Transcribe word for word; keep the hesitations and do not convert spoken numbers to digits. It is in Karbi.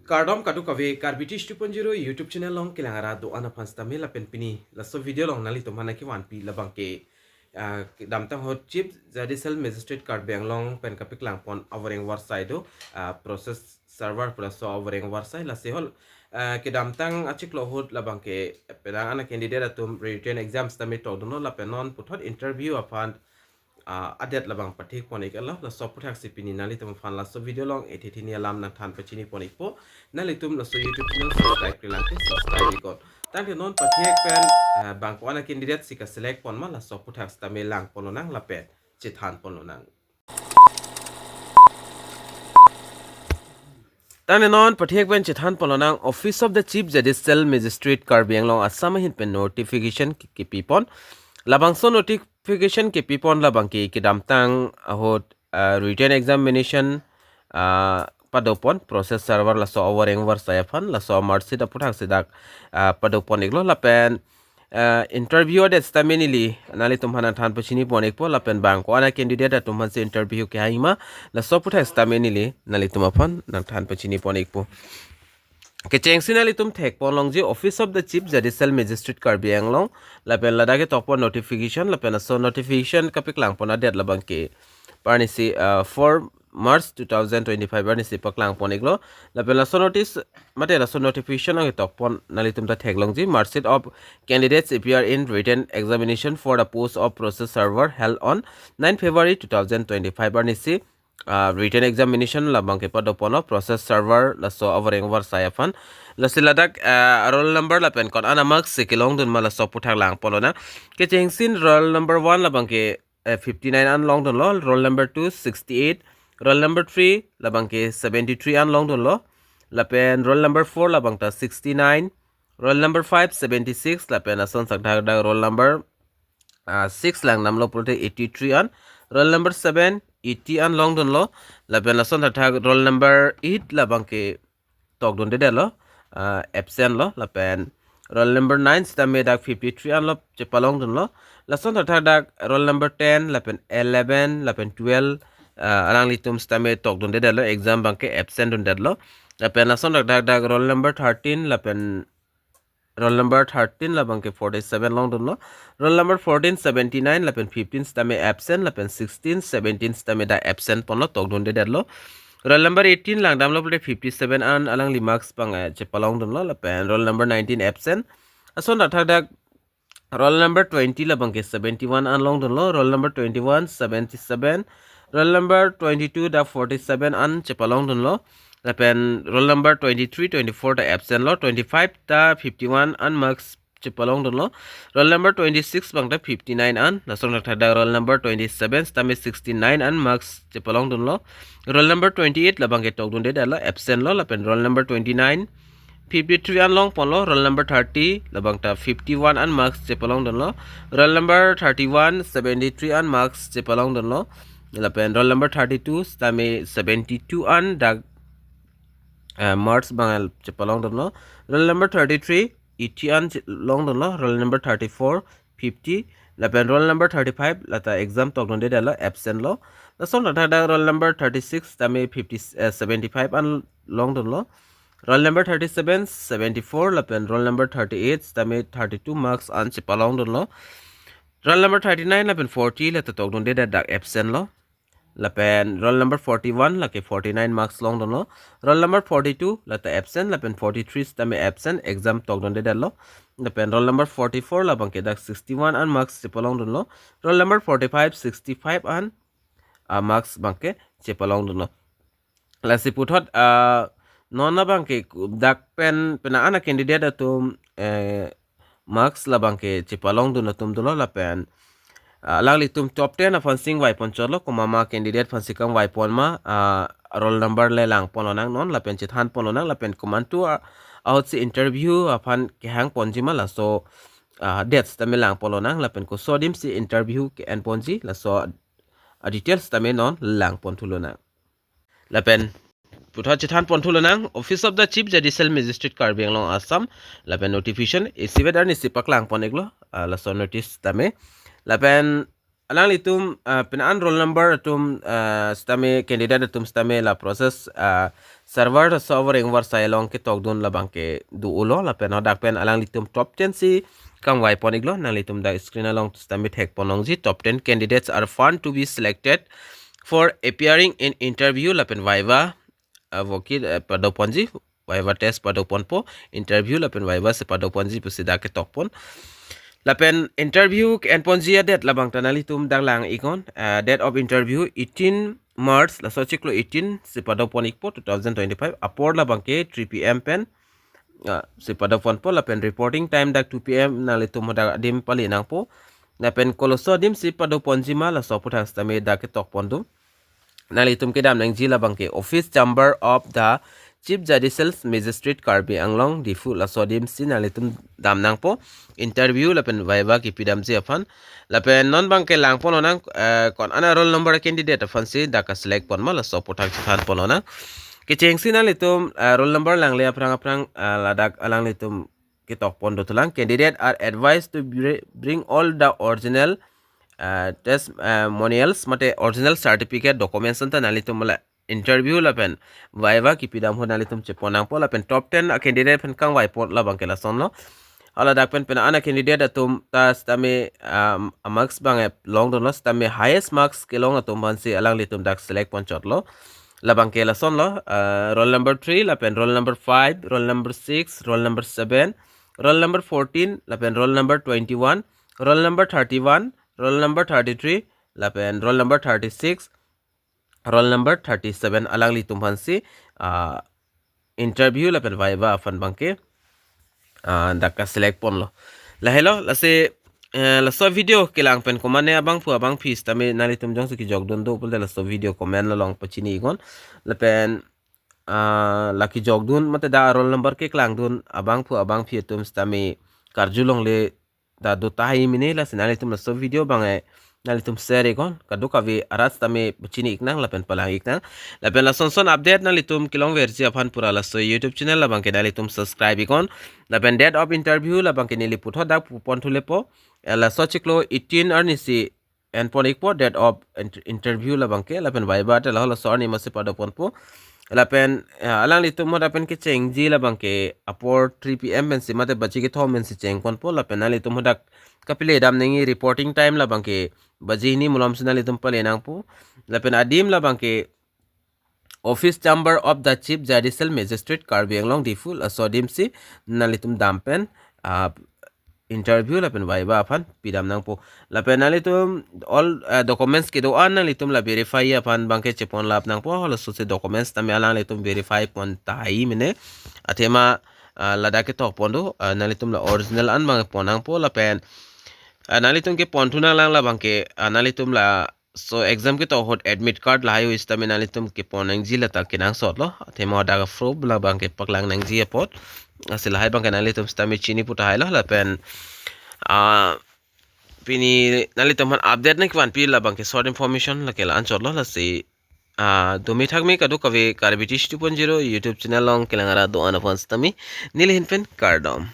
Kardom kadokave, Karbi Tish two point zero YouTube channel along kelang arat do-an aphan sitame lapen pini laso video along nanglitum aphan nangkevanpi labang ke, ah, kedamtang ahut Chief Judicial Magistrate Karbi Anglong pen kapaklangpon avoreng varsai do, ah, process server pu laso avoreng varsai, lasi hol, ah, kedamtang achiklo ahut labang ke penang ana candidate atum written exam sitame tokdunlo lapen non puthot interview aphan, ah, adet labang pathekpon iklo, laso aputhaksi pini nanglitum aphan laso video along ethe thini alam nangthan pachinipon ikpo. Nanglitum laso YouTube channel subscribe-kle lang ke subscribe iknon. Tangte non pathek pen, ah, bang ko-an a candidate si kaselect ponma, laso aputhak sitame langponlonang lapen chethanponlonang. Tangte non pathek pen chethanponlonang, Office of the Chief Judicial Magistrate Karbi Anglong Assam ahin pen notification ke-, kepipon. Labangso notification kepipon labang ke kedamtang ahut, ah, written examination, ah, padopon process server laso avoreng varsai aphan, laso marksheet aputhaksi dak, ah, padopon iklo lapen, ah, interview adet sitame neli nanglitum aphan nangthan pachinipon ikpo lapen bang ko-an a candidate atum aphansi interview kehangma, laso aputhak sitame neli nanglitum aphan nangthan pachinipon ikpo. Kechengsi nanglitum thekponlongji Office of the Chief Judicial Magistrate Karbi Anglong lapen ladak ketokpon notification lapen laso notification kapaklangpon adet labang ke arnisi, ah, four March two thousand twenty-five arnisi paklangpon iklo. Lapen laso notice mate laso notification ang tokpon nanglitum ta theklongji, marksheet of candidates appear in written examination for the post of process server held on nine February two thousand twenty-five arnisi, ah, written examination labang ke padoponlo process server laso avoreng varsai aphan. Lasi ladak, ah, roll number lapen ko-an a marks si kelongdunma laso aputhak langponlonang. Kechengsi roll number one labang ke, eh, fifty-nine an longdunlo, roll number two sixty-eight, roll number three labang ke seventy-three an longdunlo, lapen roll number four labang ta sixty-nine, roll number five seventy-six, lapen lason thakthak dak roll number, ah, six langdamlo pulote eighty-three an, roll number seven eighty an longdunlo, lapen lason thakthak roll number eight labang ke tokdundedetlo, ah, absent lo, lapen roll number nine sitame dak fifty-three anlo chepalongdunlo. Lason thakthak dak roll number ten lapen eleven lapen twelve, ah, alanglitum sitame tokdundedetlo, exam abang ke absent dundetlo. Lapen lason thakthak dak roll number thirteen lapen roll number thirteen labang ke forty-seven longdunlo. Roll number fourteen seventy-nine lapen fifteen sitame absent lapen sixteen seventeen sitame dak absent ponlo, tokdundedetlo. Roll number eighteen langdamlo pulote fifty-seven an alangli marks abang, eh, chepalongdunlo lapen roll number nineteen absent. Lason thakthak dak roll number twenty labang ke seventy-one an longdunlo, roll number twenty-one seventy-seven, roll number twenty-two dak forty-seven an chepalongdunlo, lapen roll number twenty-three twenty-four ta absent lo, twenty-five ta fifty-one an marks chepalongdunlo, roll number twenty-six abang ta fifty-nine an, lason thakthak dak roll number twenty-seven sitame sixty-nine an marks chepalongdunlo, roll number twenty-eight labang ke tokdundedetlo, absent lo, lapen roll number twenty-nine fifty-three an longponlo, roll number thirty labang ta fifty-one an marks chepalongdunlo, roll number thirty-one seventy-three an marks chepalongdunlo, lapen roll number thirty-two sitame seventy-two an dak, eh, marks abang chepalongdunlo, roll number thirty-three eighty an che-, longdunlo, roll number thirty-four fifty, lapen roll number thirty-five lata exam tokdundedetlo, absent lo. Lason thakthak dak roll number thirty-six sitame fifty, eh, seventy-five an longdunlo, roll number thirty-seven seventy-four, lapen roll number thirty-eight sitame thirty-two marks an chepalongdunlo. Roll number thirty-nine lapen forty lata tokdundedet dak absent lo. Lapen roll number forty-one lake forty-nine marks longdunlo. Roll number forty-two lata absent lapen forty-three sitame absent, exam tokdundedetlo. Lapen roll number forty-four labang ke dak sixty-one an marks chepalongdunlo. Roll number forty-five sixty-five an, ah, marks abang ke chepalongdunlo. Lasi puthot, ah, non abang ke dak pen penang ana candidate atum, eh, marks labang ke chepalongdun atum dolo lapen, ah, alanglitum top ten aphansi ingvaiponchotlo, komat ma candidate aphansi kangvaiponma, ah, roll number le langponlonang non lapen chethanponlonang lapen komantu, ah, ahutsi interview aphan kehangponjima laso, ah, dates tame langponlonang lapen koso adimsi interview ke-enponji laso, ah, details tame non langponthulonang. Lapen puthot chethanponthulonang, Office of the Chief Judicial Magistrate Karbi Anglong Assam lapen notification isivet arnisi paklangpon iklo, ah, laso notice tame. Lapen alanglitum, ah, penang roll number atum, ah, sitame candidate atum sitame la process, ah, server laso avoreng varsai along ketokdun labangke do-olo, lapen hadak pen alanglitum top ten si kangvai pon iklo, nanglitum dak screen along sitame thek pon longji, top ten candidates are found to be selected for appearing in interview lapen viva, ah, vokit, eh, pado ponji, viva test pado ponpo, interview lapen viva si pado ponji pusi dak ketok pon. Lapen interview ke-en ponji a-date labang ta nanglitum dak lang iknon, ah, date of interview eighteen March, laso chiklo eighteen si pado pon ikpo two thousand twenty-five, apor labangke three P M pen, ah, si pado ponpo, lapen reporting time dak two P M, nanglitum hadak adim pale nangpo. Lapen koloso adim si pado ponji ma laso aputhak sitame dak ketok pon dun. Nanglitum kedam nangji labangke Office Chamber of the Chief Judicial Magistrate Karbi Anglong Diphu, laso adim si nanglitum dam nangpo, interview lapen viva kepidamji aphan. Lapen non bangke lang pon lonang, eh, ko-an a-roll number candidate aphan si dak ka-select pon ma laso aputhak chethan pon lonang. Kechengsi nanglitum, eh, roll number langle aphrang aphrang, eh, ladak alanglitum ketok pon dothulang. Candidate are advised to bri-, bring all the original, uh, testimonials mate original certificate, documents anta nanglitum la interview lapen viva kepidam ahut nanglitum chepon nangpo. Lapen top ten a-candidate pen kangvai apot labangke lasonlo. Haladak pen penang a-candidate atum ta sitame, um, a-marks bang e-long dunlo, sitame highest marks kelong atum aphan si alanglitum dak select pon chotlo. Labangke lasonlo, uh, roll number three, lapen roll number five, roll number six, roll number seven, roll number fourteen, lapen roll number twenty-one, roll number thirty-one, roll number thirty-three, lapen roll number thirty-six, roll number thirty-seven, alanglitum aphan si, ah, interview lapen viva aphan bangke, ah, dak ka-select ponlo. Lahelo, lasi, eh, laso video kelang pen komane abangphu abangphi sitame nanglitum jongsi kejokdun do pulote laso video comment along pachini iknon. Lapen, ah, la kejokdun mate dak roll number keklangdun abangphu abangphi atum sitame karjulongle ta do tahai mene, lasi nanglitum laso video bang e nanglitum share iknon, kadokave arat sitame pachini iknang lapen palang iknang. Lapen lason son update nanglitum kelongverji aphan pura laso YouTube channel labangke nanglitum subscribe iknon. Lapen date of interview labangke neli puthot dak pu pon thulepo. Eh, laso chiklo eighteen arni si en pon ikpo date of int-, interview labangke, lapen viva ta lahelo laso arni ma si pado ponpo. Lapen, eh, alanglitum hadak pen kechengji labangke apor three P M pensi mate baji kethom pensi cheng ponpo, lapen nanglitum hadak kapale dam nangji, reporting time labangke baji hini malom si nanglitum pale nangpo. Lapen adim labangke Office Chamber of the Chief Judicial Magistrate Karbi Anglong Diphu, laso adim si nanglitum dam pen, ah, interview lapen viva aphan pidam nangpo. Lapen nanglitum all, ah, documents kedo-an nanglitum la verify aphan bangke chepon lap nangpo. Halaso si documents tame alanglitum verify pon tahai mene. Athema, ah, ladak ketok pon do, ah, nanglitum la original an bang pon nangpo lapen, ah, nanglitum kepon thu nanglang labangke, ah, nanglitum laso exam ketok ahut admit card lahai hui sitame nanglitum kepon nangji lata kenangsotlo. Athema hadak proof labangke paklang nangji apot. Lasi lahai bangke nanglitum sitame chini pu tahailo lapen, ah, pini nanglitum aphan update nangkevanpi labangke short information lake la-an chotlo, lasi, ah, dumi thakmi kadokave Karbi Tish two point zero YouTube channel along kelang arat do-an aphan sitame neli ahin pen kardom.